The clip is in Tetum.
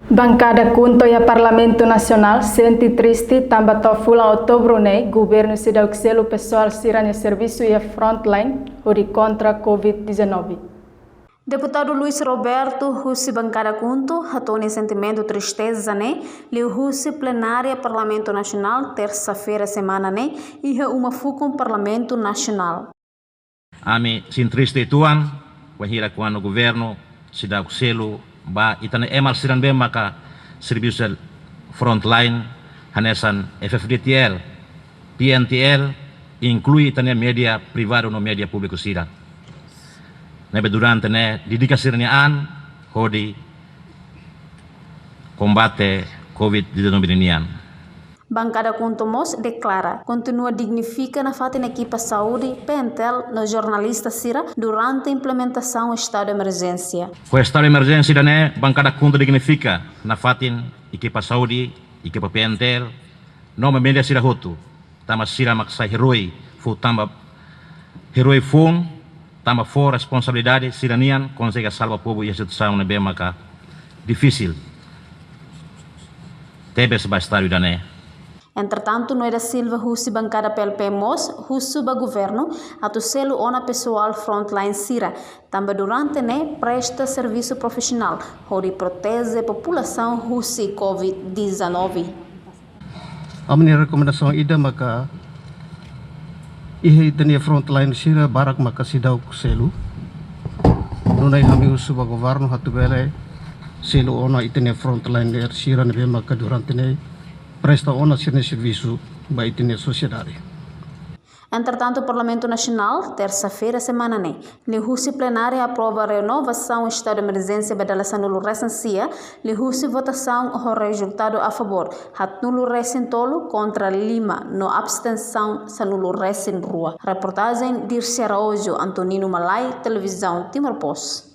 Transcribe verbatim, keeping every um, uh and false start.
Bankada KHUNTO iha Parlamentu Nasionál sente triste tanba to'o fulan Outubru ne'e governu seidauk selu pesoál sira-nia servisu iha frontline hodi kontra covid dezanove. Deputadu Luis Roberto, husi Bankada KHUNTO, hato'o nia sentimentu tristeza ne'e liuhusi plenária Parlamentu Nasionál, tersa-feira semana ne'e, iha uma fukun Parlamentu Nasionál. Ami sente triste uitoan, wainhira kuandu governu seidauk selu ba ita-nia ema sira ne'ebé maka servisu frontline, hanesan F F D T L, P N T L, inklui ita-nia média privadu no média públiku sira ne'ebé durante ne'e dedika sira-nia an hodi kombate covid dezanove nian. Bankada KHUNTO mós deklara kontinua dignifika nafatin ekipa saúde, P N T L no jornalista sira durante implementasaun estadu emerjénsia. Ho estadu emerjénsia ida-ne'e, Bankada KHUNTO dignifika nafatin ekipa saúde, ekipa P N T L no média sira hotu, tanba sira mak sai herói foun tanba herói foun tanba fó responsabilidade sira-nian konsege salva povu iha situasaun ne'ebé maka difisil tebes ba estadu ida-ne'e. Entretantu, Noé da Silva husi Bankada P L P mós husu ba governu atu selu ona pesoál frontline sira, tanba durante ne'e presta servisu profisionál hodi proteje populasaun husi covid dezanove. Ami-nia rekomendasaun ida maka iha ita-nia frontline sira barak maka seidauk selu. Nune'e ami husu ba governu atu bele selu ona ita-nia frontline sira ne'ebé maka durante ne'e presta ona sira-nia servisu ba ita-nia sosiedade. Entretantu, Parlamentu Nasionál, tersa-feira semana ne'e, liuhusi plenária aprova renovasaun estadu emerjénsia ba dala sanulu resin sia, liuhusi votasaun ho rezultadu a favór haatnulu resin tolu, kontra lima no abstensaun sanulu resin rua. Reportajen Dirce Araújo, Antonino Malai, Televizaun Timor Post.